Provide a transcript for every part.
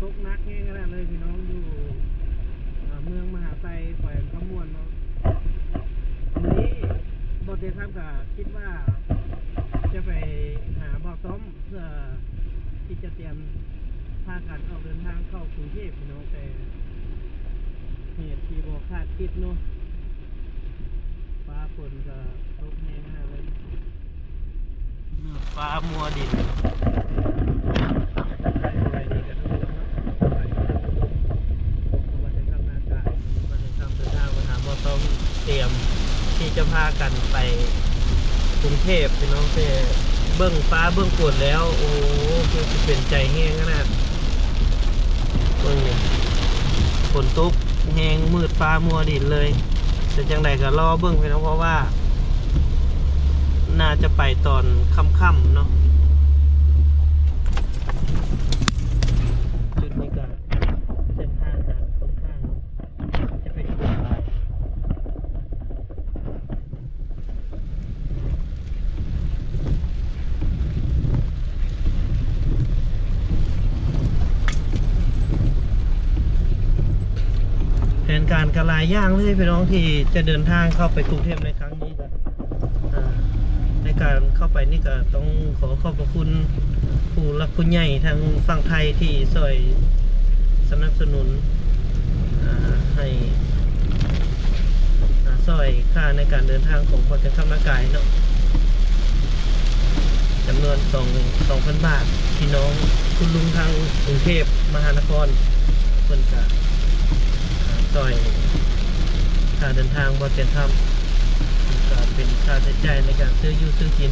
ຕົກໜັກແຮງຂະໜາດເລີຍພີ່ນ້ອງ ຢູ່ ເອີ ເມືອງມະຫາໄຊ ແຂວງຄຳມ່ວນເນາະ. ມື້ນີ້ບ່າວເຕັນຄຳກໍຄິດວ່າຈະໄປຫາບ່າວຕ້ອມ ເພື່ອທີ່ຈະຕຽມພາກັນອອກເດີນທາງເຂົ້າກຸງເທບພີ່ນ້ອງ ແຕ່ເຫດທີ່ບໍ່ຄາດຄິດເນາະ ຟ້າຝົນກໍຕົກແຮງຂະໜາດເລີຍ. ຟ້າມົວດິນ. ຕຽມທີ່ຈະພາກັນໄປກຸງເທບພີ່ນ້ອງ ແຕ່ເບິ່ງຟ້າເບິ່ງຝົນແລ້ວ ໂອ້ ຄືຊິເປັນໃຈແຮງຂະໜາດ. ເບິ່ງນີ້ ຝົນຕົກແຮງ ມືດຟ້າມົວດິນເລີຍ. ເປັນຈັ່ງໃດກໍລໍເບິ່ງພີ່ນ້ອງ ເພາະວ່າໜ້າຈະໄປຕອນຄ່ຳໆເນາະ. ຈຸດນີ້ກໍເສັ້ນທາງຫາຄົນຂ້າງຈະເປັນກວ້າງຫຼາຍ. ແຜນການກໍຫຼາຍຢ່າງເລີຍພີ່ນ້ອງ ທີ່ຈະເດີນທາງເຂົ້າໄປກຸງເທບໃນຄັ້ງນີ້. ອ່າ ໃນການເຂົ້າໄປນີ້ກໍຕ້ອງຂໍຂອບພະຄຸນຜູ້ຫຼັກຜູ້ໃຫຍ່ທາງຝັ່ງໄທທີ່ຊ່ອຍສະໜັບສະໜູນ ອ່າ ໃຫ້ ອ່າ ຊ່ອຍຄ່າໃນການເດີນທາງຂອງພໍ່ແຕ່ນຄຳນາກາຍເນາະ ຈຳນວນສອງ ສອງພັນບາດ. ພີ່ນ້ອງ ຄຸນລຸງທາງກຸງເທບມະຫານະຄອນ ເພິ່ນກະ ອ່າ ຊ່ອຍຄ່າເດີນທາງບໍ່ແສນຄຳ ກະເປັນຄ່າໃຊ້ຈ່າຍໃນການຊື້ຢູ່ຊື້ກິນ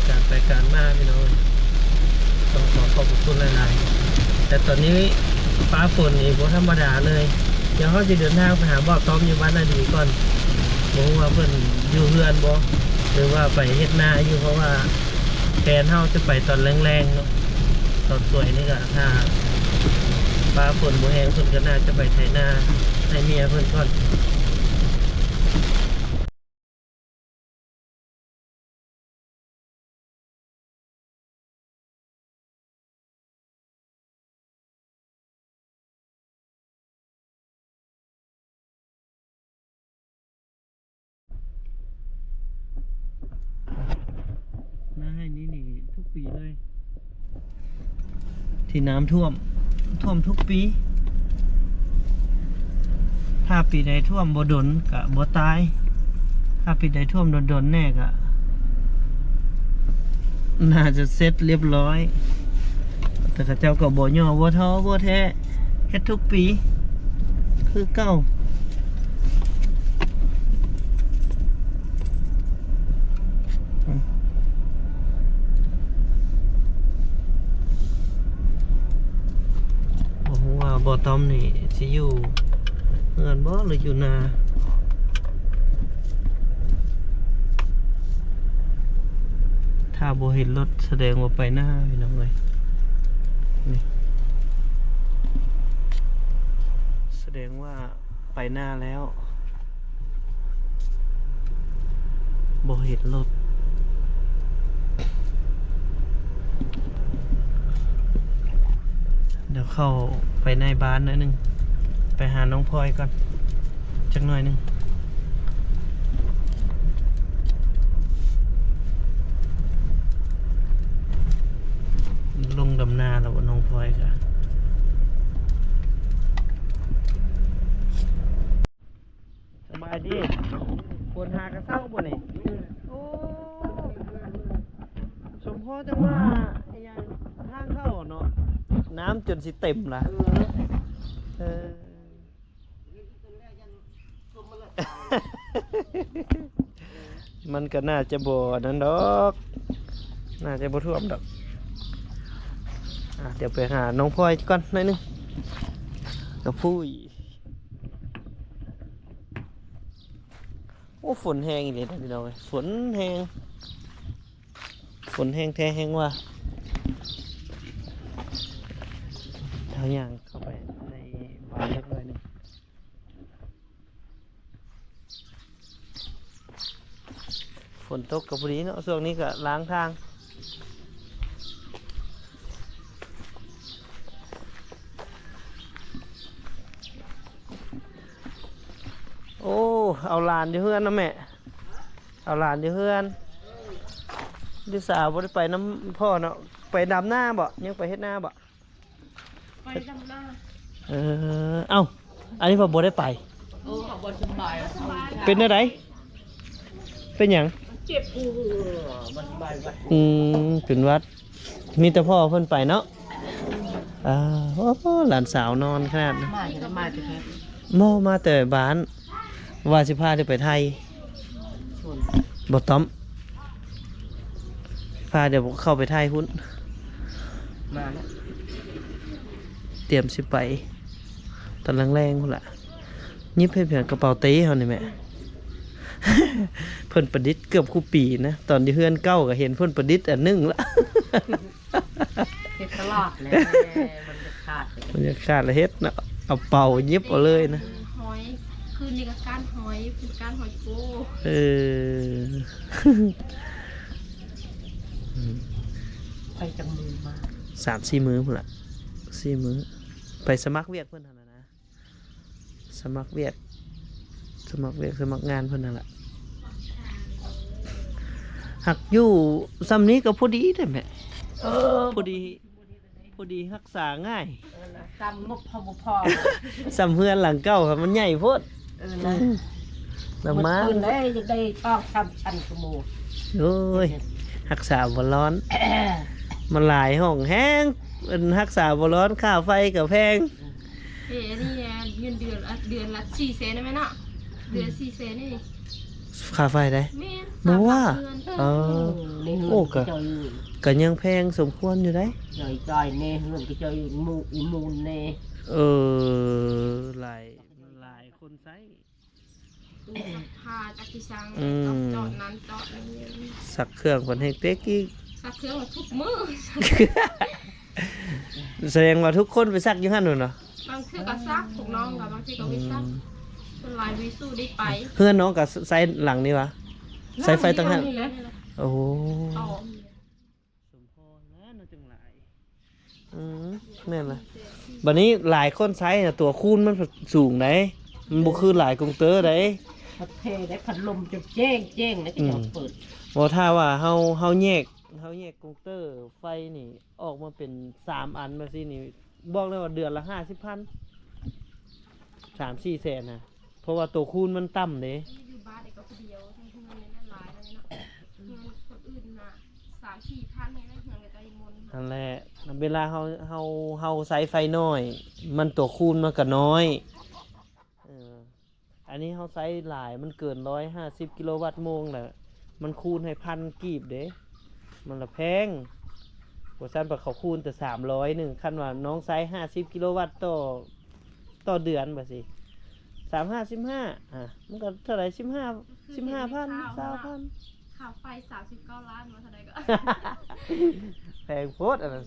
ການໄປການມາພີ່ນ້ອງ ຕ້ອງຂໍຂອບພະຄຸນຫຼາຍໆ. ແຕ່ຕອນນີ້ຟ້າຝົນນີ້ບໍ່ທຳມະດາເລີຍ. ດຽວເຮົາຊິເດີນທາງໄປຫາບ່າວຕ້ອມຢູ່ບ້ານນາດີກ່ອນ ບໍ່ຮູ້ວ່າເພິ່ນຢູ່ເຮືອນບໍ່ ຫຼືວ່າໄປເຮັດນາຢູ່ ເພາະວ່າ ແຜນເຮົາຈະໄປຕອນແລງໆເນາະ ຕອນສວຍນີ້ກະ ຖ້າຟ້າຝົນບໍ່ແຮງ ເພິ່ນກະໜ້າຈະໄປໄຖນາໃຫ້ເມຍເພິ່ນກ່ອນ. ນາໄຮ່ນີ້ນີ້ທຸກປີເລີຍ ທີ່ນ້ຳຖ້ວມ ຖ້ວມທຸກປີ. ຖ້າປີໃດຖ້ວມບໍ່ດົນກະບໍ່ຕາຍ ຖ້າປີໃດຖ້ວມດົນໆແນ່ກະໜ້າຈະເສັດລຽບຮ້ອຍ. ແຕ່ເຂົາເຈົ້າກໍບໍ່ຍໍ້ບໍ່ທໍ້ບໍ່ແທ້ ເຮັດທຸກປີຄືເກົ່າ. ບໍ່ຮູ້ວ່າບ່າວຕ້ອມນີ້ຊິຢູ່ເຮືອນບໍ່ ຫຼືຢູ່ນາ. ຖ້າບໍ່ເຫັນລົດສະແດງວ່າໄປນາ ພີ່ນ້ອງເອີຍ ນີ້ ສະແດງວ່າໄປນາແລ້ວ ບໍ່ເຫັນລົດ. ດຽວເຂົ້າໄປໃນບ້ານໜ້ອຍໜຶ່ງ ໄປຫານ້ອງພອຍກ່ອນຈັກໜ້ອຍໜຶ່ງ. ລົງດຳນາແລ້ວບໍ່ນ້ອງພອຍກະ? ສະບາຍດີ. ຝົນຫາກະເຊົາບໍ່ນີ້? ໂອ້ ສົມພໍຈັ່ງວ່າ ອີຫຍັງ ທາງເຂົ້າເນາະ ນ້ຳຈົນຊິເຕັມລະ. ເອີ ມັນກໍໜ້າຈະບໍ່ອັນນັ້ນດອກ ໜ້າຈະບໍ່ຖ້ວມດອກ. ອ່າ ດຽວໄປຫານ້ອງພອຍກ່ອນໜ້ອຍໜຶ່ງ ກະພຸ້ຍ. ໂອ້ ຝົນແຮງອີ່ຫຼີເດ້ພີ່ນ້ອງເອີຍ ຝົນແຮງ ຝົນແຮງແທ້ແຮງວ່າ. ເຮົາຍ່າງເຂົ້າໄປໃນບ້ານຈັກໜ້ອຍໜຶ່ງ. ຝົນຕົກກໍພໍດີເນາະ ຊ່ວງນີ້ກໍລ້າງທາງ. ໂອ້ ເອົາຫຼານຢູ່ເຮືອນນະແມ່ ເອົາຫຼານຢູ່ເຮືອນ. ລິສາບໍ່ໄດ້ໄປນຳພໍ່ເນາະ ໄປດຳນາບໍ? ຍັງໄປເຮັດນາບໍ? ໄປດຳນາ. ເອີ ເອົ້າ ອັນນີ້ເພິ່ນບໍ່ໄດ້ໄປ. ໂອ້ ເຂົາບໍ່ສະບາຍ. ເປັນແນວໃດ? ເປັນຫຍັງ? ເຈັບຫົວ ບໍ່ສະບາຍຫວັດ. ອືມ ເປັນຫວັດ. ມີແຕ່ພໍ່ເພິ່ນໄປເນາະ. ອ່າ ໂອ້ ຫຼານສາວນອນຂະໜາດ. ມາຈາກ ມາຈາກໃສ? ບໍ່ ມາແຕ່ບ້ານ ວ່າຊິພາເດັກໄປໄທ. ບໍ່ຕ້ອມ ພາເດັກເຂົ້າໄປໄທພຸ້ນ. ມາແລ້ວ ຕຽມຊິໄປຕອນແລງໆພຸ້ນລະ. ຫຍິບໃຫ້ພຽງກະເປົາເຕເຮົານີ້ແມ່. ເພິ່ນປະດິດເກືອບຄູ່ປີນະ ຕອນຢູ່ເຮືອນເກົ່າກໍເຫັນເພິ່ນປະດິດອັນໜຶ່ງລະ. ເຮັດຕະຫຼາດແຫຼະ ມັນຈະຂາດ ມັນຈະຂາດລະເຮັດເນາະ ເອົາເປົາຫຍິບເອົາເລີຍນະ. ຫອຍ ຄືນນີ້ກໍກ້ານຫອຍ ເປັນກ້ານຫອຍໂກ້. ເອີ ໄປຈັກມື້ມາ? ສາມສີ່ມື້ພຸ້ນລະ ສີ່ມື້. ໄປສະໝັກວຽກເພິ່ນຫັ້ນນະ. ສະໝັກວຽກ ສະໝັກວຽກ ສະໝັກງານເພິ່ນນັ້ນລະ. ຫາກຢູ່ຊ່ຳນີ້ກໍພໍດີເດ້ແມ່. ເອີ ພໍດີ ພໍດີຮັກສາງ່າຍ. ເອີ ຊ່ຳງົບເຮົາບໍ່ພໍ ຊ່ຳເຮືອນຫຼັງເກົ່າຫັ້ນມັນໃຫຍ່ໂພດ. ເອີ ນະ ອືມ ນຳມາ ເພິ່ນເດ້ ຢາກໄດ້ຕ້ອງຊ່ຳຊັ້ນກວ່າໝູ່. ໂອ້ຍ ຮັກສາບໍ່ລອດ ມັນຫຼາຍຫ້ອງແຮງ ເພິ່ນຮັກສາບໍ່ລອດ ຄ່າໄຟກໍແພງ. ເອີ ອັນນີ້ເງິນເດືອນ ເດືອນລະສີ່ແສນໄດ້ແມ່ເນາະ ເດືອນສີ່ແສນນີ້ ຄ່າໄຟໄດ໋. ແມ່ນ ບໍ່ວ່າ ເອີ ໃນເຮືອນ ໂອ້ ກໍ ເຈົ້າຢູ່ ກໍຍັງແພງສົມຄວນຢູ່ໄດ໋. ຈ່ອຍໆ ໃນເຮືອນກໍເຈົ້າຢູ່ ໝູ່ອີ່ໝູ່ແດ່. ເອີ ຫຼາຍ ຫຼາຍຄົນໃຊ້. ຄືຊັກຜ້າຈັກຊິຊັງ ອືມ ເຈາະນັ້ນເຈາະນີ້ ຊັກເຄື່ອງເພິ່ນແຮງເຕັກອີກ ຊັກເຄື່ອງທຸກມື້. ສະແດງວ່າທຸກຄົນໄປຊັກຢູ່ຫັ້ນພຸ້ນເນາະ. ບາງເທື່ອກໍຊັກ ພວກນ້ອງກໍບາງທີກໍໄປຊັກ. ອືມ ສ່ວນຫຼາຍບໍ່ສູ້ໄດ້ໄປ. ເຮືອນນ້ອງກໍໃຊ້ຫຼັງນີ້ຫວາ? ໃຊ້ໄຟຕ່າງຫາກ. ໂອ້ ສມພໍແລ້ວເນາະ ຈັ່ງຫຼາຍ. ອືມ ແມ່ນລະ. ບັດນີ້ຫຼາຍຄົນໃຊ້ນະ ຕົວຄູນມັນສູງໃດ໋ ມັນບໍ່ຄືຫຼາຍກົງເຕີໃດ໋. ພັດເພໄດ້ພັດລົມຈົນແຈ້ງໆ ແລ້ວກໍເຈົ້າເປີດ. ບໍ່ ຖ້າວ່າເຮົາ ເຮົາແຍກ ເຮົາແຍກກົງເຕີໄຟນີ້ອອກມາເປັນສາມອັນແບບຊີ້ນີ້ ບອກເລີຍວ່າເດືອນລະຫ້າສິບພັນ ສາມສີ່ແສນນະ. ເພາະວ່າໂຕຄູນມັນຕ່ຳເດ້. ຢູ່ບ້ານນີ້ກໍຜູ້ດຽວ ເຮືອນນີ້ຫຼາຍແລ້ວເນາະ ເຮືອນຄົນອື່ນນະ ສາມສີ່ພັນນີ້ນະ ເຮືອນກໍຈະມີມົນ. ຫັ້ນແຫຼະ ເວລາເຮົາ ເຮົາ ເຮົາໃຊ້ໄຟໜ້ອຍ ມັນຕົວຄູນມັນກໍນ້ອຍ. ເອີ ອັນນີ້ເຮົາໃຊ້ຫຼາຍ ມັນເກີນຮ້ອຍຫ້າສິບກິໂລວັດໂມງແຫຼະ ມັນຄູນໃຫ້ພັນກີບເດ້ ມັນລະແພງ. ບໍ່ຊັ້ນປະເຂົາຄູນແຕ່ສາມຮ້ອຍໜຶ່ງ ຄັນວ່ານ້ອງໃຊ້ຫ້າສິບກິໂລວັດຕໍ່ ຕໍ່ເດືອນວ່າຊີ້ ສາມຫ້າສິບຫ້າ ອ່າ ມັນກໍເທົ່າໃດ ສິບຫ້າ ສິບຫ້າພັນ ຊາວພັນ. ຄ່າໄຟສາມສິບເກົ້າລ້ານ ວ່າເທົ່າໃດກໍ ແພງໂພດອັນນັ້ນ.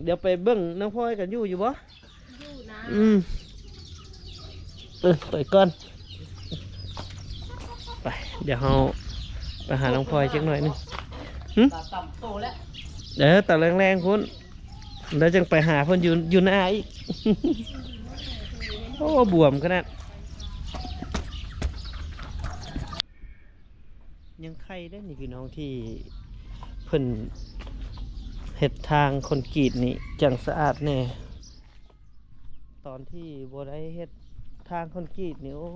ດຽວໄປເບິ່ງນາງພອຍກັນ ຢູ່ ຢູ່ບໍ່? ຢູ່ນະ. ອືມ ເອີ ໄປກ່ອນ ໄປ ດຽວເຮົາໄປຫານາງພອຍຈັກໜ້ອຍໜຶ່ງ. ຫຶ? ຕາຕ່ຳໂຕແລ້ວ. ເອີ ຕອນແລງໆພຸ້ນ ແລ້ວຈັ່ງໄປຫາເພິ່ນຢູ່ ຢູ່ນາອີກ. ໂອ້ ບວມຂະໜາດ. ຍັງໄຄເດ້ນີ້ພີ່ນ້ອງ ທີ່ເພິ່ນເຮັດທາງຄອນກຣີດນີ້ຈັ່ງສະອາດແດ່. ຕອນທີ່ບໍ່ໄດ້ເຮັດທາງຄອນກຣີດນີ້ ໂອ້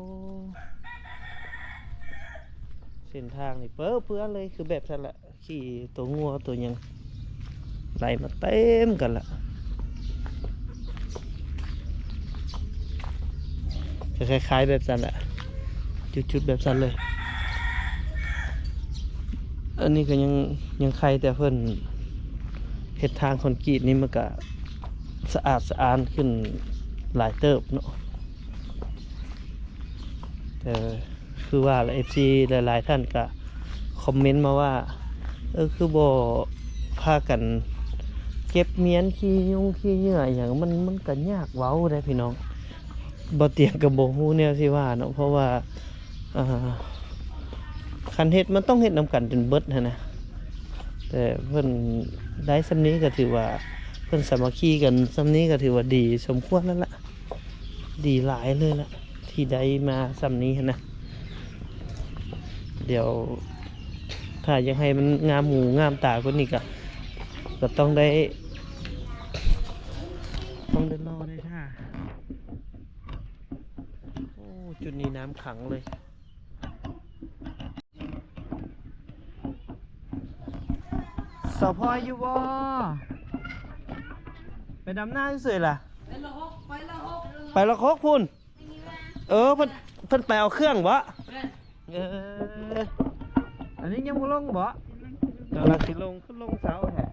ເສັ້ນທາງນີ້ເປິເປື້ອນເລີຍ ຄືແບບຊັ້ນລະ. ຂີ່ຕົວງົວຕົວຫຍັງໄຫຼມາເຕັມກັນລະ. ກໍຄ້າຍໆແບບຊັ້ນລະ ຈຸດໆແບບຊັ້ນເລີຍ. ອັນນີ້ກໍຍັງ ຍັງໄຄ ແຕ່ເພິ່ນເຮັດທາງຄອນກຣີດນີ້ ມັນກະສະອາດສະອ້ານຂຶ້ນຫຼາຍເຕີບເນາະ. ແຕ່ຄືວ່າລະ ເອັຟຊີ ຫຼາຍໆທ່ານກະຄອມເມັນມາວ່າ ເອີ ຄືບໍ່ພາກັນເກັບມ້ຽນຂີ້ຍຸງຂີ້ເຫຍື້ອອີ່ຫຍັງ ມັນ ມັນກະຍາກເວົ້າເດ້ພີ່ນ້ອງ. ບໍ່ຕຽງກໍບໍ່ຮູ້ແນວຊິວ່າເນາະ ເພາະວ່າ ອ່າ ຄັນເຮັດມັນຕ້ອງເຮັດນຳກັນຈົນເບິດຫັ້ນນະ. ແຕ່ເພິ່ນໄດ້ສ່ຳນີ້ກໍຖືວ່າ ເພິ່ນສາມັກຄີກັນສ່ຳນີ້ກໍຖືວ່າດີສົມຄວນແລ້ວລະ. ດີຫຼາຍເລີຍລະ ເຂ ທີ່ໄດ້ມາສ່ຳນີ້ຫັ້ນນະ. ດຽວຖ້າຢາກໃຫ້ມັນງາມຫູງາມຕາກວ່ານີ້ກະ ກະຕ້ອງໄດ້ ຕ້ອງໄດ້ລໍໄດ້ຖ້າ. ໂອ້ ຈຸດນີ້ນ້ຳຂັງເລີຍ. ສາວພອຍຢູ່ບໍ່? ໄປດຳນາຊື່ໆລະ. ໄປລະຫົກ ໄປລະຫົກ ໄປລະຫົກພຸ້ນ. ເອີ ເພິ່ນ ເພິ່ນໄປເອົາເຄື່ອງບໍ? ແມ່ນ. ເອີ ອັນນີ້ຍັງບໍ່ລົງບໍ? ກຳລັງຊິລົງ ຄືລົງເຊົ້າແທ້.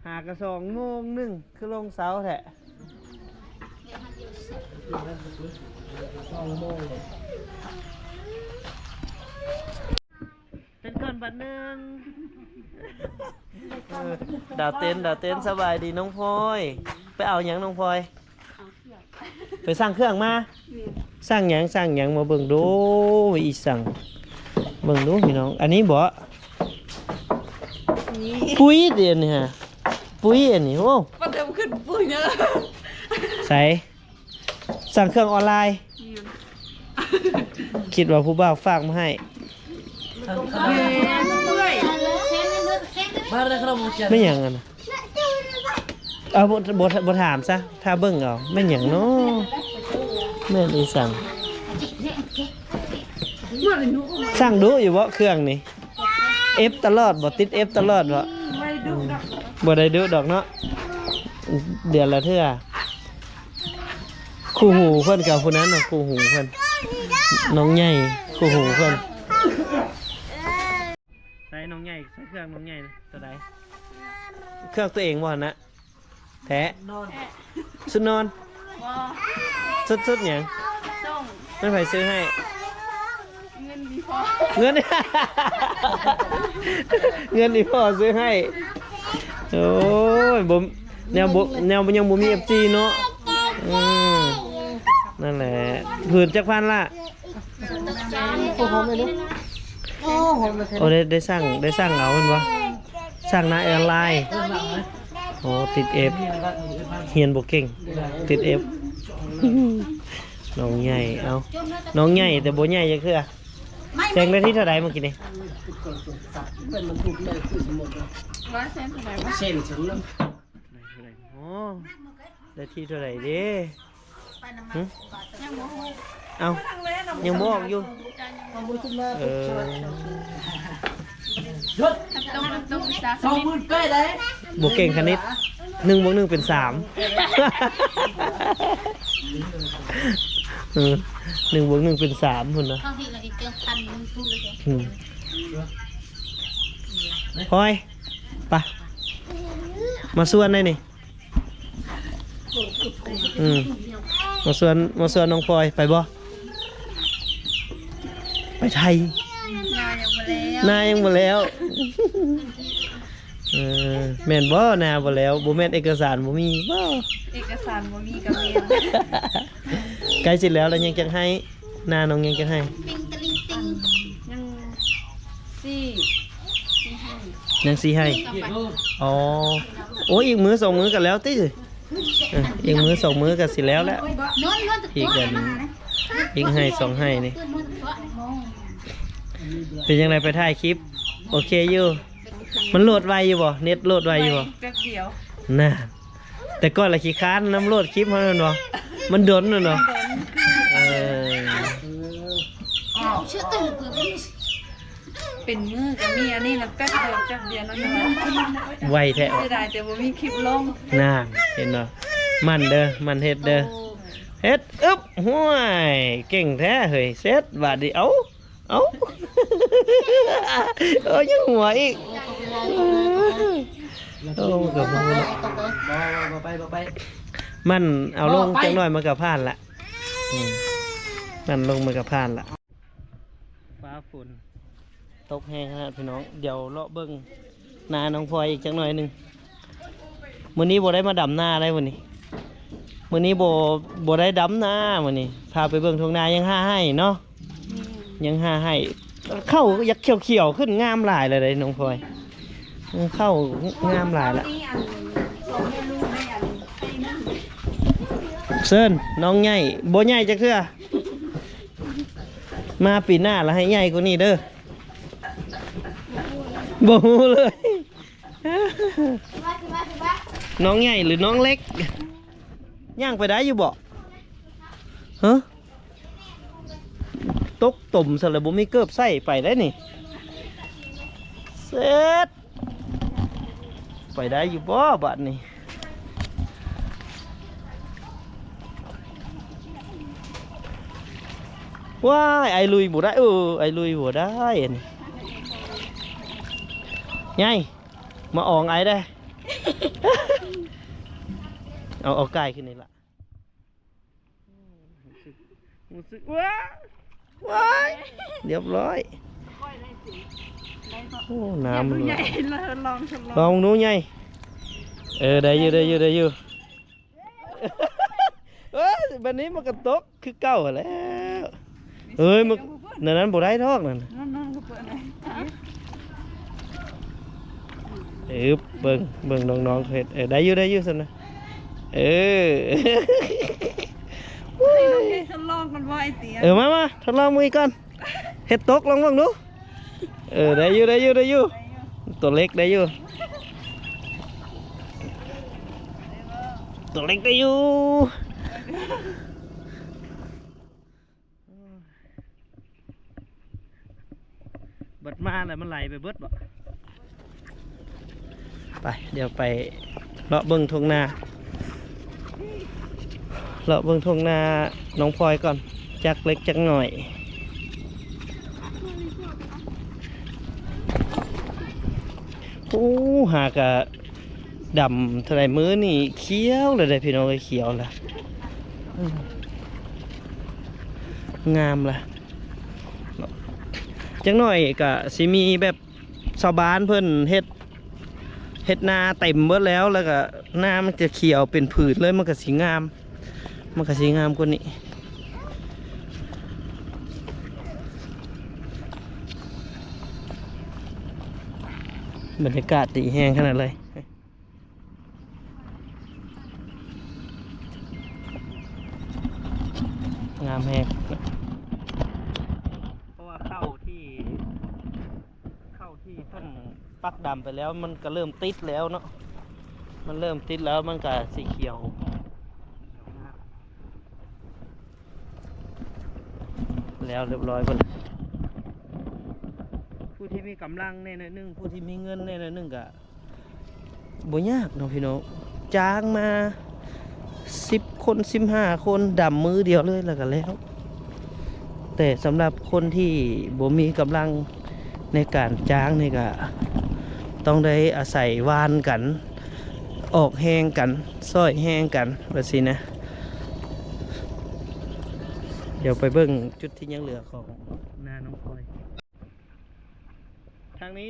ຫາກະສອງໂມງໜຶ່ງ ຄືລົງເຊົ້າແທ້. ເຕັ້ນກ່ອນບາດໜຶ່ງ. ເອີ ດາວເຕັ້ນ ດາວເຕັ້ນ ສະບາຍດີນ້ອງພອຍ. ໄປເອົາຫຍັງນ້ອງພອຍ? ໄປສັ່ງເຄື່ອງມາ. ແມ່ນ. ສັ່ງຫຍັງ ສັ່ງຫຍັງ ມາເບິ່ງດູ ອີ່ສັ່ງ ເບິ່ງດູພີ່ນ້ອງ. ອັນນີ້ບໍ? ນີ້ ປຸ້ຍຕິ ອັນນີ້ຫະ ປຸ້ຍອັນນີ້. ໂອ້ ປະເດີມຂຶ້ນປຸ້ຍເດີ. ໃສ? ສັ່ງເຄື່ອງອອນລາຍ. ແມ່ນ. ຄິດວ່າຜູ້ບ່າວຝາກມາໃຫ້. ແມ່ນເອື້ອຍ. ແມ່ນຫຍັງຫັ້ນນະ? ເອົາ ບໍ່ ບໍ່ ບໍ່ຖາມຊະ ຖ້າເບິ່ງເອົາ. ແມ່ນຫຍັງເນາະ? ແມ່ນອີ່ສັງ? ສັ່ງດຸຢູ່ບໍ່ເຄື່ອງນີ້? ເອັຟຕະຫຼອດບໍ່? ຕິດເອັຟຕະຫຼອດບໍ່? ບໍ່ໄດ້ດຸດອກເນາະ ເດືອນລະເທື່ອ. ຄູ່ຫູເພິ່ນກັບຜູ້ນັ້ນນະ ຄູ່ຫູເພິ່ນ ນ້ອງໃຫຍ່ ຄູ່ຫູເພິ່ນ. ໃສ່ນ້ອງໃຫຍ່ ໃສ່ເຄື່ອງນ້ອງໃຫຍ່ໂຕໃດ? ເຄື່ອງຕົວເອງບໍ່ຫັ້ນນະ? ແທ້ ນອນ ຊຸດນອນ? ບໍ່ ຊຸດ ຊຸດຫຍັງ? ສົ່ງ ແມ່ນໃຜຊື້ໃຫ້? ເງິນອີ່ພໍ່ ເງິນ ເງິນອີ່ພໍ່ຊື້ໃຫ້. ໂອ້ຍ ບໍ່ ແນວບໍ່ ແນວຍັງບໍ່ມີເອັຟຊີເນາະ. ອືມ ນັ້ນແຫຼະ ຜືນຈັກພັນລະ? ໂອ້ ຫອມເລີຍເດ້ ໂອ້ ຫອມເລີຍ. ໂອ້ ໄດ້ ໄດ້ສັ່ງ ໄດ້ສັ່ງເອົາແມ່ນບໍ່? ສັ່ງໜ້າອອນລາຍ. ໂອ້ ຕິດເອັຟ ຮຽນບໍ່ເກັ່ງ ຕິດເອັຟ. ນ້ອງໃຫຍ່ ເອົ້າ ນ້ອງໃຫຍ່ແຕ່ບໍ່ໃຫຍ່ຈັກເທື່ອ. ແຊງໄດ້ທີ່ເທົ່າໃດມື້ກີ້ນີ້? ໂອ້ ໄດ້ທີ່ເທົ່າໃດເດ້? ຫຶ? ເອົ້າ ຍັງບໍ່ອອກຢູ່. ເອີ ບໍ່ເກັ່ງຄະນິດ ໜຶ່ງບວກໜຶ່ງເປັນສາມ. ເອີ ໜຶ່ງບວກໜຶ່ງເປັນສາມພຸ້ນນະ. ອືມ ພອຍ ໄປ ມາຊວນໄດ້ນີ້. ອືມ ມາຊວນ ມາຊວນນ້ອງພອຍໄປບໍ່? ໄປໄທ. ນາຍັງບໍ່ແລ້ວ ນາຍັງບໍ່ແລ້ວ. ເອີ ແມ່ນບໍ່ ນາບໍ່ແລ້ວ? ບໍ່ແມ່ນເອກະສານບໍ່ມີບໍ່? ເອກະສານບໍ່ມີກະແມ່ນ. ໃກ້ຊິແລ້ວແລ້ວ ຍັງຈັກໄຮ່? ນານ້ອງຍັງຈັກໄຮ່? ຍັງສີ່ ສີ່ໄຮ່ ຍັງສີ່ໄຮ່. ອໍ ໂອ້ ອີກມື້ສອງມື້ກໍແລ້ວຕິ. ເອີ ອີກມື້ສອງມື້ກໍຊິແລ້ວແລ້ວ ອີກອັນ ອີກໄຮ່ສອງໄຮ່ນີ້. ເປັນຈັ່ງໃດ ໄປຖ່າຍຄລິບໂອເຄຢູ່? ມັນໂຫຼດໄວຢູ່ບໍ່? ເນັດໂຫຼດໄວຢູ່ບໍ່? ໄວແປັບດຽວ ນະ. ແຕ່ກ່ອນລະຂີ້ຄ້ານນຳໂຫຼດຄລິບຫັ້ນແມ່ນບໍ່? ມັນດົນແມ່ນບໍ່? ເອີ ເປັນມື້ກໍມີ. ອັນນີ້ນະແປັບດຽວ ແປັບດຽວນັ້ນນະ. ໄວແທ້. ເສຍດາຍແຕ່ບໍ່ມີຄລິບລົງ. ນາ ເຫັນບໍ່? ໝັ່ນເດີ ໝັ່ນເຮັດເດີ. ໂອ້ ເຮັດ ອຶບ ຫ້ວຍ ເກັ່ງແທ້ເຮີ້ຍ. ເສັດບາດນີ້ ເອົ້າ ເອົ້າ ເອີ ຍັງຫົວອີກ. ໂອ້ ກໍບໍ່ຮູ້ເນາະ ບໍ່ ບໍ່ ບໍ່ໄປ ບໍ່ໄປ. ມັນເອົາລົງຈັກໜ້ອຍມັນກໍຜ່ານລະ. ອືມ ມັນລົງມັນກໍຜ່ານລະ. ຟ້າຝົນຕົກແຮງຂະໜາດ ພີ່ນ້ອງ. ດຽວເລາະເບິ່ງນານ້ອງພອຍອີກຈັກໜ້ອຍໜຶ່ງ. ມື້ນີ້ບໍ່ໄດ້ມາດຳນາໄດ໋ມື້ນີ້ ມື້ນີ້ບໍ່ ບໍ່ໄດ້ດຳນາມື້ນີ້. ພາໄປເບິ່ງທົ່ງນາ ຍັງຫ້າໄຮ່ເນາະ ຍັງຫ້າໄຮ່. ເຂົ້າຢາກຂຽວໆຂຶ້ນ ງາມຫຼາຍແລ້ວເດ້ນ້ອງພອຍ. ເອີ ເຂົ້າງາມຫຼາຍລະ. ນີ້ອັນສອງແມ່ລູກໃນອັນໄຮ່ໜຶ່ງ ເຊີນນ້ອງໃຫຍ່ ບໍ່ໃຫຍ່ຈັກເທື່ອ ມາປີໜ້າລະໃຫ້ໃຫຍ່ກວ່ານີ້ເດີ. ບໍ່ຮູ້ເລີຍ ນ້ອງໃຫຍ່ຫຼືນ້ອງເລັກ ຍ່າງໄປໄດ້ຢູ່ບໍ່? ຮະ? ຕົກຕົມຊະແລ້ວ ບໍ່ມີເກີບໃສ່ໄປໄດ້ນີ້ ເຊັດ ໄປໄດ້ຢູ່ບໍ່ບາດນີ້? ວ້າຍ ອ້າຍລຸຍບໍ່ໄດ້ ເອີ ອ້າຍລຸຍບໍ່ໄດ້ອັນນີ້ ໃຫຍ່ ມາອອງອ້າຍໄດ້ ເອົາ ເອົາກາຍຂຶ້ນນີ້ລະ. ຮູ້ສຶກ ຮູ້ສຶກ ວ້າ ວ້າຍ ຮຽບຮ້ອຍ ໂອ້ ນ້ຳ ຢາກດູໃຫຍ່ ລອງ ລອງ ລອງດູໃຫຍ່ ເອີ ໄດ້ຢູ່ ໄດ້ຢູ່ ໄດ້ຢູ່ ເອີ ບາດນີ້ມັນກໍຕົກຄືເກົ່າຫັ້ນແຫຼະ. ເອີຍ ມັນ ນັ້ນ ນັ້ນບໍ່ໄດ້ດອກນັ້ນ ນອນໆ ກໍເປີດເລີຍ ເອີ ເບິ່ງ ເບິ່ງນ້ອງໆເຂົາເຮັດ ເອີ ໄດ້ຢູ່ ໄດ້ຢູ່ຊັ້ນນະ ເອີ ໃຫ້ນ້ອງເຮັດທົດລອງກ່ອນບໍ່ອ້າຍເຕຍ ເອີ ມາ ມາ ທົດລອງເບິ່ງອີກກ່ອນ ເຮັດຕົກລອງເບິ່ງດູ ເອີ ໄດ້ຢູ່ ໄດ້ຢູ່ ໄດ້ຢູ່ ໄດ້ຢູ່ ຕົວເລັກໄດ້ຢູ່ ຕົວເລັກໄດ້ຢູ່. ບັດມາແລ້ວມັນໄຫຼໄປເບິດບໍ? ໄປ ດຽວໄປເລາະເບິ່ງທົ່ງນາ ເລາະເບິ່ງທົ່ງນານ້ອງພອຍກ່ອນ ຈັກເລັກຈັກໜ້ອຍ. ໂອ້ ຫາກະ ດຳເທົ່າໃດ ມື້ນີ້ຂຽວແລ້ວເດ້ພີ່ນ້ອງເອີຍ ຂຽວແລ້ວ ເອີ ງາມລະ ຈັກໜ້ອຍກະຊິມີແບບຊາວບ້ານເພິ່ນເຮັດ ເຮັດນາເຕັມເບິດແລ້ວ ແລ້ວກະນາມັນຈະຂຽວເປັນຜືນເລີຍ ມັນກະຊິງາມ ມັນກະຊິງາມກວ່ານີ້. ບັນຍາກາດດີແຮງຂະໜາດເລີຍ ງາມແຮງ ເພາະວ່າເຂົ້າທີ່ ເຂົ້າທີ່ເພິ່ນປັກດຳໄປແລ້ວ ມັນກະເລີ່ມຕິດແລ້ວເນາະ ມັນເລີ່ມຕິດແລ້ວ ມັນກະສີຂຽວ ແລ້ວຮຽບຮ້ອຍພຸ້ນ. ຜູ້ທີ່ມີກຳລັງແດ່ໜ້ອຍໜຶ່ງ ຜູ້ທີ່ມີເງິນແດ່ໜ້ອຍໜຶ່ງກະບໍ່ຍາກເນາະພີ່ນ້ອງ ຈ້າງມາສິບຄົນ ສິບຫ້າຄົນ ດຳມື້ດຽວເລີຍ ແລ້ວກະແລ້ວ. ແຕ່ສຳລັບຄົນທີ່ບໍ່ມີກຳລັງໃນການຈ້າງນີ້ກະ ຕ້ອງໄດ້ອາໄສຫວ່ານກັນ ອອກແຮງກັນ ຊ່ອຍແຮງກັນ ແບບຊີ້ນະ. ດຽວໄປເບິ່ງຈຸດທີ່ຍັງເຫຼືອຂອງນານ້ອງພອຍ. ທາງນີ້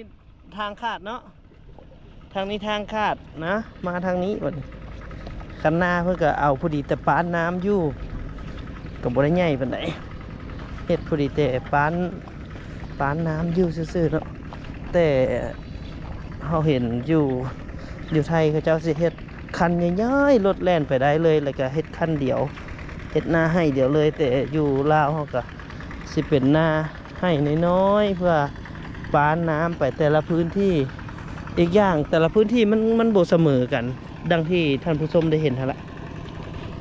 ທາງຂາດເນາະ ທາງນີ້ທາງຂາດນະ ມາທາງນີ້ບັດນີ້. ຄັນນາເພິ່ນກະເອົາພໍດີແຕ່ປານນ້ຳຢູ່ ກະບໍ່ໄດ້ໃຫຍ່ປານໃດ ເຮັດພໍດີແຕ່ປານ ປານນ້ຳຢູ່ຊື່ໆເນາະ. ແຕ່ເຮົາເຫັນຢູ່ ຢູ່ໄທເຂົາເຈົ້າຊິເຮັດຄັນໃຫຍ່ໆ ລົດແລ່ນໄປໄດ້ເລີຍ ແລ້ວກະເຮັດຄັນດຽວ ເຮັດນາໄຮ່ດຽວເລີຍ. ແຕ່ຢູ່ລາວເຮົາກະຊິເປັນນາໄຮ່ນ້ອຍໆ ເພື່ອປານນ້ຳໄປແຕ່ລະພື້ນທີ່. ອີກຢ່າງແຕ່ລະພື້ນທີ່ມັນ ມັນບໍ່ສະເໝີກັນ ດັ່ງທີ່ທ່ານຜູ້ຊົມໄດ້ເຫັນຫັ້ນລະ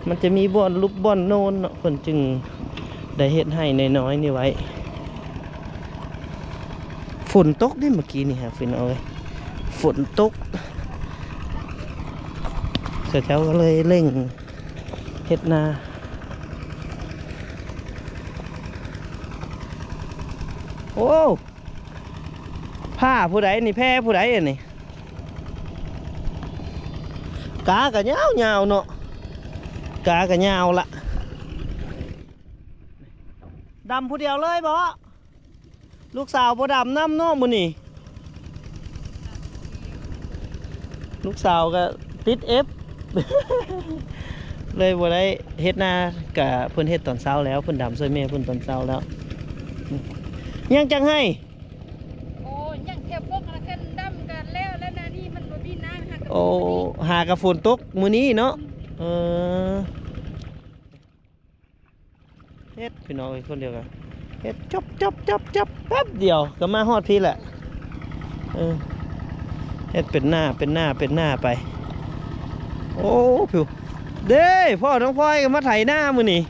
ມັນຈະມີບ່ອນຫຼຸບບ່ອນໂນນເນາະ ເພິ່ນຈຶ່ງໄດ້ເຮັດໄຮ່ນ້ອຍໆນີ້ໄວ້. ຝົນຕົກເດ້ມື້ກີ້ນີ້ຫາ ພີ່ນ້ອງເອີຍ ຝົນຕົກ ເຂົາເຈົ້າກະເລີຍເລັ່ງເຮັດນາ. ໂອ້ ຜ້າຜູ້ໃດນີ້ ແພຜູ້ໃດອັນນີ້? ກາກະຍາວໆເນາະ ກາກະຍາວລະ. ດຳຜູ້ດຽວເລີຍບໍ? ລູກສາວບໍ່ດຳນຳເນາະມື້ນີ້ ລູກສາວກະຕິດເອັຟ ເລີຍບໍ່ໄດ້ເຮັດນາ. ກະເພິ່ນເຮັດຕອນເຊົ້າແລ້ວ ເພິ່ນດຳຊ່ວຍແມ່ເພິ່ນຕອນເຊົ້າແລ້ວ. ຍັງຈັກໄຮ່? ໂອ້ ຍັງແຖວປົກຫັ້ນນະ ຄັນດຳກະແລ້ວແລ້ວນະ ນີ້ມັນບໍ່ມີນ້ຳ. ໂອ້ ຫາກະຝົນຕົກມື້ນີ້ເນາະ. ເອີ ເຮັດພີ່ນ້ອງເອີຍ ຄົນດຽວກັນ ເຮັດຈົບໆໆໆ ແປັບດຽວກໍມາຮອດພີ້ແຫຼະ. ເອີ ເຮັດເປັນໜ້າ ເປັນໜ້າ ເປັນໜ້າໄປ. ໂອ້ ຜິວ ເດ້ ພໍ່ນ້ອງພອຍກໍມາໄຖນາມື້ນີ້.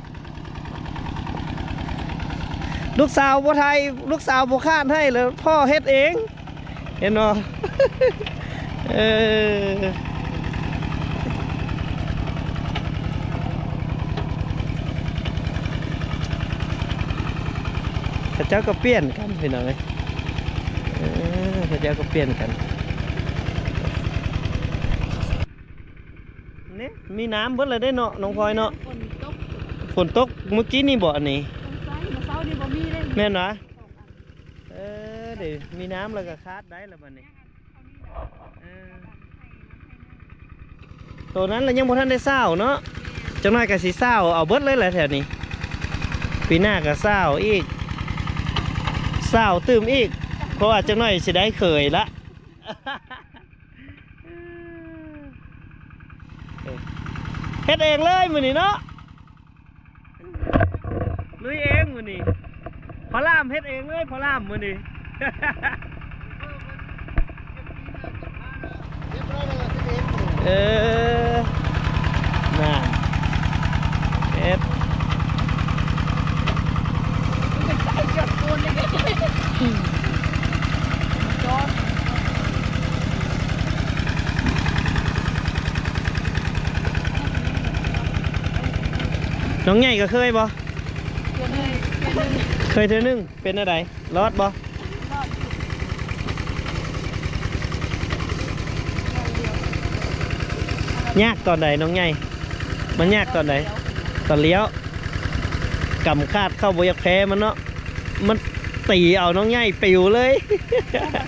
ລູກສາວບໍ່ໄຖ ລູກສາວບໍ່ຄາດໃຫ້ ແລ້ວພໍ່ເຮັດເອງ. ເຫັນບໍ່? ເອີ ເຂົາເຈົ້າກໍປ່ຽນກັນພີ່ນ້ອງເອີຍ. ເອີ ເຂົາເຈົ້າກໍປ່ຽນກັນ. ນີ້ມີນ້ຳເບິດແລ້ວເດ້ເນາະ ນ້ອງພອຍເນາະ. ຝົນຕົກ ຝົນຕົກມື້ກີ້ນີ້ບໍ່ອັນນີ້? ສົງໄສມື້ເຊົ້ານີ້ບໍ່ມີເດ້. ແມ່ນຫວາ? ເອີ ເດ້ ມີນ້ຳແລ້ວກໍຄາດໄດ້ລະບັດນີ້. ເອີ ໂຕນັ້ນລະຍັງບໍ່ທັນໄດ້ຊາວເນາະ. ຈັກໜ້ອຍກໍຊິຊາວເອົາເບິດເລີຍແຫຼະແຖວນີ້. ປີໜ້າກໍຊາວອີກ ຊາວຕື່ມອີກ ເພາະວ່າຈັກໜ້ອຍຊິໄດ້ເຂີຍລະ. ເຮັດເອງເລີຍມື້ນີ້ເນາະ. ລຸຍເອງມື້ນີ້ ພໍ່ຫຼາມເຮັດເອງເລີຍ ພໍ່ຫຼາມມື້ນີ້. ເອີ ນັ້ນ ເຮັດ ນ້ອງໃຫຍ່ກໍເຄີຍບໍ່? ເຄີຍ ເຄີຍເທື່ອໜຶ່ງ. ເປັນແນວໃດ? ລອດບໍ່? ຍາກຕອນໃດນ້ອງໃຫຍ່? ມັນຍາກຕອນໃດ? ຕອນລ້ຽວ ກຳຂາດເຂົ້າບໍ່ຢາກແພ້ມັນເນາະ. ມັນຕີເອົານ້ອງໃຫຍ່ປິວເລີຍ.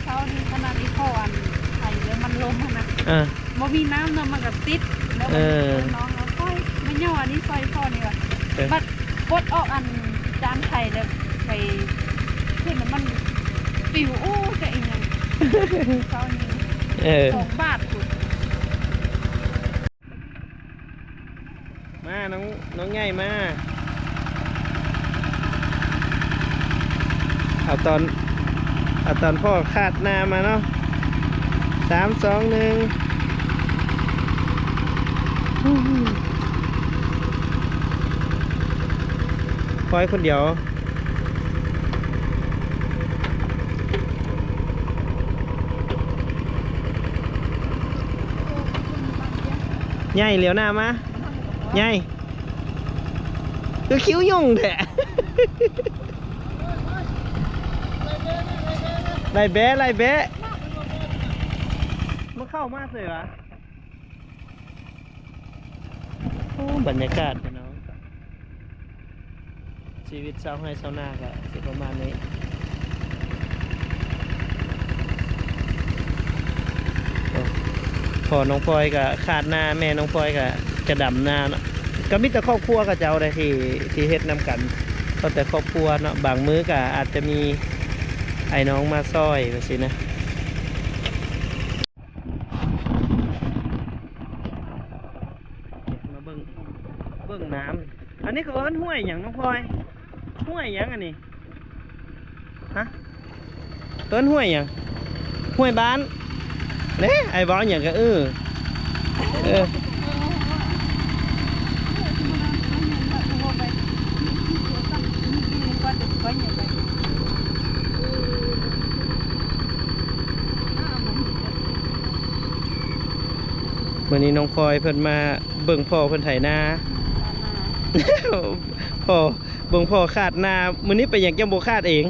ເຊົ້ານີ້ຂະໜາດອີ່ພໍ່ອັນໄຖແລ້ວມັນລົ້ມຫັ້ນນະ. ເອີ ບໍ່ມີນ້ຳເນາະ ມັນກໍຕິດ ແລ້ວມັນ ເອີ ນ້ອງເອົາ ໂອ້ຍ ມາຍໍອັນນີ້ຊ່ອຍພໍ່ນີ້ວ່າ ເອີ ບັດປົດອອກອັນຈານໄຖແລ້ວໄປຂຶ້ນ ແລ້ວມັນປິວ. ໂອ້ ຈະອີຫຍັງ ເຊົ້ານີ້ ເອີ ສອງບາດພຸ້ນ. ມາ ນ້ອງ ນ້ອງໃຫຍ່ມາ. ເອົາຕອນ ເອົາຕອນພໍ່ຄາດນາມາເນາະ. ສາມ ສອງ ໜຶ່ງ ພອຍຄົນດຽວ. ໃຫຍ່ ຫຼຽວໜ້າມາ ໃຫຍ່ ຄືຄິ້ວຫຍຸ້ງແທ້. ໄລ່ແບ້ ໄລ່ແບ້ ມັນເຂົ້າມາເສີຍຫວາ? ໂອ້ ບັນຍາກາດພີ່ນ້ອງ ຊີວິດຊາວໄຮ່ຊາວນາກໍຊິປະມານນີ້. ໂອ້ ພໍ່ນ້ອງພອຍກໍຄາດນາ ແມ່ນ້ອງພອຍກໍຈະດຳນາເນາະ. ກໍມີແຕ່ຄອບຄົວເຂົາເຈົ້າໃດທີ່ ທີ່ເຮັດນຳກັນ ກໍແຕ່ຄອບຄົວເນາະ. ບາງມື້ກໍອາດຈະມີອ້າຍນ້ອງມາຊ່ອຍ ແບບຊີ້ນະ. ມາເບິ່ງ ເບິ່ງນ້ຳ. ອັນນີ້ເຂົາເອີ້ນຫ້ວຍຫຍັງນ້ອງພອຍ? ຫ້ວຍຫຍັງອັນນີ້? ຮະ? ເອີ້ນຫ້ວຍຫຍັງ? ຫ້ວຍບ້ານ. ເດ້ ອ້າຍເວົ້າຫຍັງກໍເອີ. ເອີ. ມື້ນີ້ນ້ອງພອຍເພິ່ນມາເບິ່ງພໍ່ເພິ່ນໄຖນາ. ພໍ່ ເບິ່ງພໍ່ຄາດນາ. ມື້ນີ້ເປັນຫຍັງຈັ່ງບໍ່ຄາດເອງ?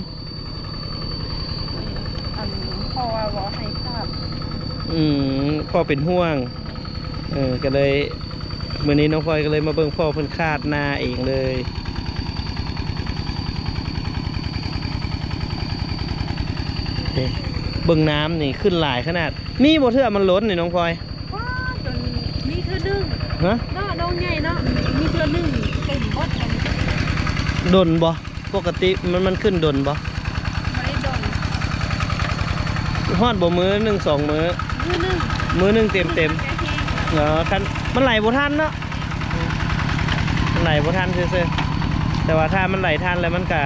ອັນ ພໍ່ວ່າບໍ່ໃຫ້ຄາດ. ອືມ ພໍ່ເປັນຫ່ວງ. ເອີ ກໍເລີຍ ມື້ນີ້ນ້ອງພອຍກໍເລີຍມາເບິ່ງພໍ່ເພິ່ນຄາດນາເອງເລີຍ. ເອີ ເບິ່ງນ້ຳນີ້ຂຶ້ນຫຼາຍຂະໜາດ. ມີບໍ່ເທື່ອມັນລົ້ນນີ້ນ້ອງພອຍ? ວ້າ ຈົນມີເທື່ອໜຶ່ງ. ຮະ? ເນາະ ນ້ອງໃຫຍ່ເນາະ ມີເທື່ອໜຶ່ງເຕັມເບິດ. ດົນບໍ່? ປົກກະຕິມັນ ມັນຂຶ້ນດົນບໍ່? ບໍ່ໄດ້ດົນ. ຮອດບໍ່ມື້ໜຶ່ງສອງມື້? ມື້ໜຶ່ງ ມື້ໜຶ່ງເຕັມໆ. ເອີ ຄັນມັນໄຫຼບໍ່ທັນເນາະ ມັນໄຫຼບໍ່ທັນຊື່ໆ. ແຕ່ວ່າຖ້າມັນໄຫຼທັນແລ້ວມັນກະ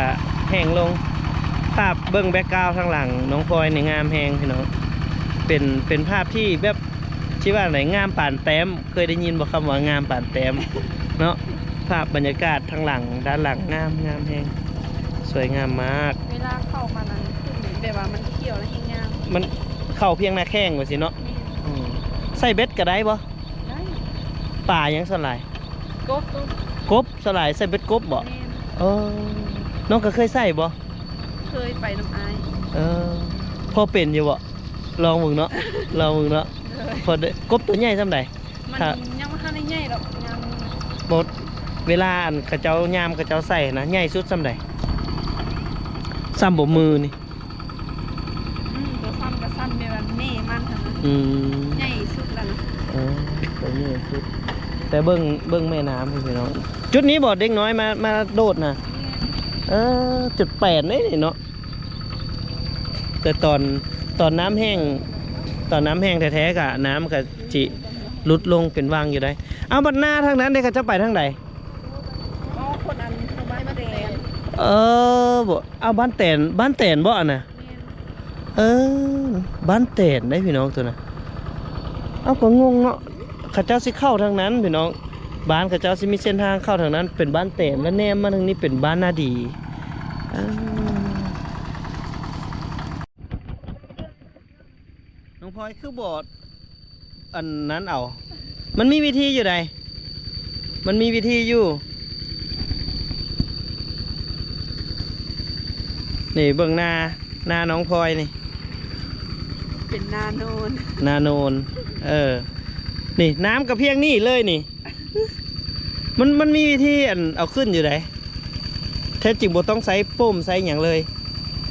ແຫ້ງລົງ. ພາບເບິ່ງແບັກກຣາວທາງຫຼັງນ້ອງພອຍນີ້ງາມແຮງພີ່ນ້ອງ. ເປັນ ເປັນພາບທີ່ແບບ ຊິວ່າໃດ ງາມປານແຕ້ມ. ເຄີຍໄດ້ຍິນບໍ່ຄຳວ່າງາມປານແຕ້ມເນາະ? ພາບບັນຍາກາດທາງຫຼັງ ດ້ານຫຼັງງາມ ງາມແຮງ ສວຍງາມມາກ. ເວລາເຂົ້າມານັ້ນ ແບບວ່າມັນຂຽວແລ້ວແຮງງາມ. ມັນເຂົ້າພຽງໜ້າແຂ້ງວ່າຊີ້ເນາະ. ແມ່ນ. ອືມ ໃສ່ເບັດກໍໄດ້ບໍ່? ໄດ້. ປາຫຍັງສ່ວນຫຼາຍ? ກົບ. ກົບສ່ວນຫຼາຍໃສ່ເບັດກົບບໍ່? ແມ່ນ. ເອີ ນ້ອງກໍເຄີຍໃສ່ບໍ່? ເຄີຍໄປນຳອ້າຍ. ເອີ ພໍເປັນຢູ່ບໍ່? ລອງເບິ່ງເນາະ ລອງເບິ່ງເນາະ. ໂດຍ. ພໍໄດ້ ກົບຕົວໃຫຍ່ສ່ຳໃດ? ມັນ ຖ້າ ຍັງບໍ່ທັນໄດ້ໃຫຍ່ດອກ ຍາມນີ້ນະ. ບໍ່ ເວລາອັນເຂົາເຈົ້າຍາມເຂົາເຈົ້າໃສ່ນະ ໃຫຍ່ສຸດສ່ຳໃດ? ສ່ຳບໍ່ມືນີ້? ອືມ ບໍ່ສ່ຳກໍສ່ຳແບບວ່າແມ່ມັນຫັ້ນນະ. ອືມ ໃຫຍ່ສຸດແລ້ວນະ. ເອີ ຕົວໃຫຍ່ສຸດ. ແຕ່ເບິ່ງ ເບິ່ງແມ່ນ້ຳພຸ້ນພີ່ນ້ອງ. ຈຸດນີ້ບໍ່ເດັກນ້ອຍມາ ມາໂດດນະ? ແມ່ນ. ເອີ ຈຸດແປນເດ້ນີ້ເນາະ. ແຕ່ຕອນ ຕອນນ້ຳແຫ້ງ ຕອນນ້ຳແຫ້ງແທ້ໆ ກະນ້ຳກະຊິຫຼຸດລົງເປັນວັງຢູ່ໄດ໋. ເອົາ ບັດໜ້າທາງນັ້ນເດ້ ເຂົາເຈົ້າໄປທາງໃດ? ອໍ ຄົນອັນເຂົາມາແຕ່ ເອີ ບໍ່ ເອົາ ບ້ານແຕນ ບ້ານແຕນບໍ່ອັນນະ? ແມ່ນ. ເອີ ບ້ານແຕນໄດ໋ພີ່ນ້ອງ ໂຕນະ. ເອົາ ກໍງົງເນາະ ເຂົາເຈົ້າຊິເຂົ້າທາງນັ້ນພີ່ນ້ອງ. ບ້ານເຂົາເຈົ້າຊິມີເສັ້ນທາງເຂົ້າທາງນັ້ນ ເປັນບ້ານແຕນ ແລ້ວແນມມາທາງນີ້ເປັນບ້ານນາດີ. ເອີ ນ້ອງພອຍຄືບໍ່ອັນນັ້ນເອົາ? ມັນມີວິທີຢູ່ໃດ໋ ມັນມີວິທີຢູ່. ນີ້ເບິ່ງນາ ນານ້ອງພອຍນີ້ ເປັນນາໂນນ ນາໂນນ. ເອີ ນີ້ນ້ຳກໍພຽງນີ້ເລີຍນີ້. ມັນ ມັນມີວິທີອັນເອົາຂຶ້ນຢູ່ໃດ໋. ແທ້ຈິງບໍ່ຕ້ອງໃຊ້ໂປ້ມໃຊ້ຫຍັງເລີຍ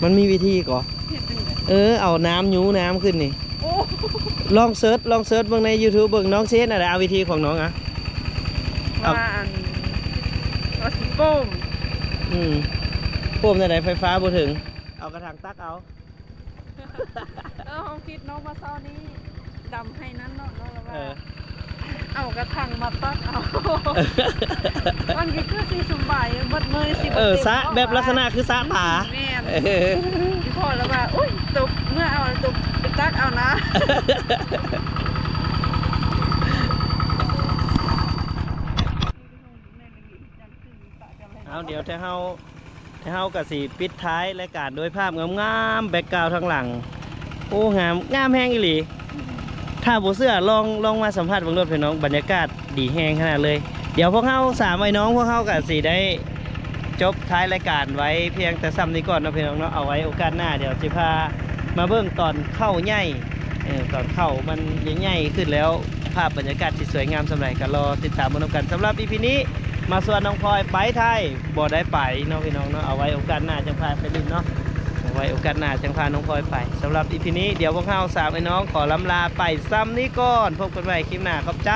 ມັນມີວິທີກໍ ເຮັດຈັ່ງໃດ? ເອີ ເອົານ້ຳຍູ້ນ້ຳຂຶ້ນນີ້. ໂອ້ ລອງເສີດ ລອງເສີດເບິ່ງໃນຢູທູບເບິ່ງ ນ້ອງຊິເຮັດແນວໃດ ເອົາວິທີຂອງນ້ອງອະ. ເອົາ ວ່າອັນ ວ່າຊິໂປ້ມ. ອືມ ໂປ້ມແນວໃດ ໄຟຟ້າບໍ່ເຖິງ ເອົາກະຖັງຕັກເອົາ. ເອີ ເຮົາຄິດເນາະ ວ່າເຊົ້ານີ້ດຳໄຮ່ນັ້ນເນາະ ເນາະ ແລ້ວວ່າ ເອີ ເອົາກະຖັງມາຕັກເອົາ ມັນກໍຄືຊິສະບາຍເບິດມື້ຊິບໍ່ ເອີ ເຕັມ ສະ ເນາະ ແບບລັກສະນະຄືສະຕາ. ແມ່ນ. ເອີ ອີ່ພໍ່ລະວ່າ ໂອ້ຍ ຕົກ ເມື່ອເອົາຕົກໄປຕັກເອົານະ. ເອົາ ດຽວແຕ່ເຮົາ ແລ້ວເຮົາກໍຊິປິດທ້າຍລາຍການດ້ວຍພາບງາມໆ ແບັກກຣາວທາງຫຼັງ. ໂອ້ ງາມ ງາມແຮງອີ່ຫຼີ. ຖ້າບໍ່ເຊື່ອລອງ ລອງມາສຳຜັດເບິ່ງໂລດພີ່ນ້ອງ ບັນຍາກາດດີແຮງຂະໜາດເລີຍ. ດຽວພວກເຮົາສາມອ້າຍນ້ອງ ພວກເຮົາກໍຊິໄດ້ຈົບທ້າຍລາຍການໄວ້ພຽງແຕ່ສ່ຳນີ້ກ່ອນເນາະພີ່ນ້ອງເນາະ. ເອົາໄວ້ໂອກາດໜ້າ ດຽວຊິພາມາເບິ່ງຕອນເຂົ້າໃຫຍ່ ເອີ ຕອນເຂົ້າມັນໃຫຍ່ໆຂຶ້ນແລ້ວ ພາບບັນຍາກາດຊິສວຍງາມສ່ຳໃດ ກໍລໍຕິດຕາມເບິ່ງນຳກັນ. ສຳລັບອີພີນີ້ ມາຊວນນ້ອງພອຍໄປໄທ ບໍ່ໄດ້ໄປເນາະພີ່ນ້ອງເນາະ. ເອົາໄວ້ໂອກາດໜ້າຈັ່ງພາໄປຫຼິ້ນເນາະ ເອົາໄວ້ໂອກາດໜ້າຈັ່ງພານ້ອງພອຍໄປ. ສຳລັບອີພີນີ້ ດຽວພວກເຮົາສາມອ້າຍນ້ອງຂໍລຳລາໄປສ່ຳນີ້ກ່ອນ. ພົບກັນໃໝ່ຄລິບໜ້າ. ຂອບໃຈ.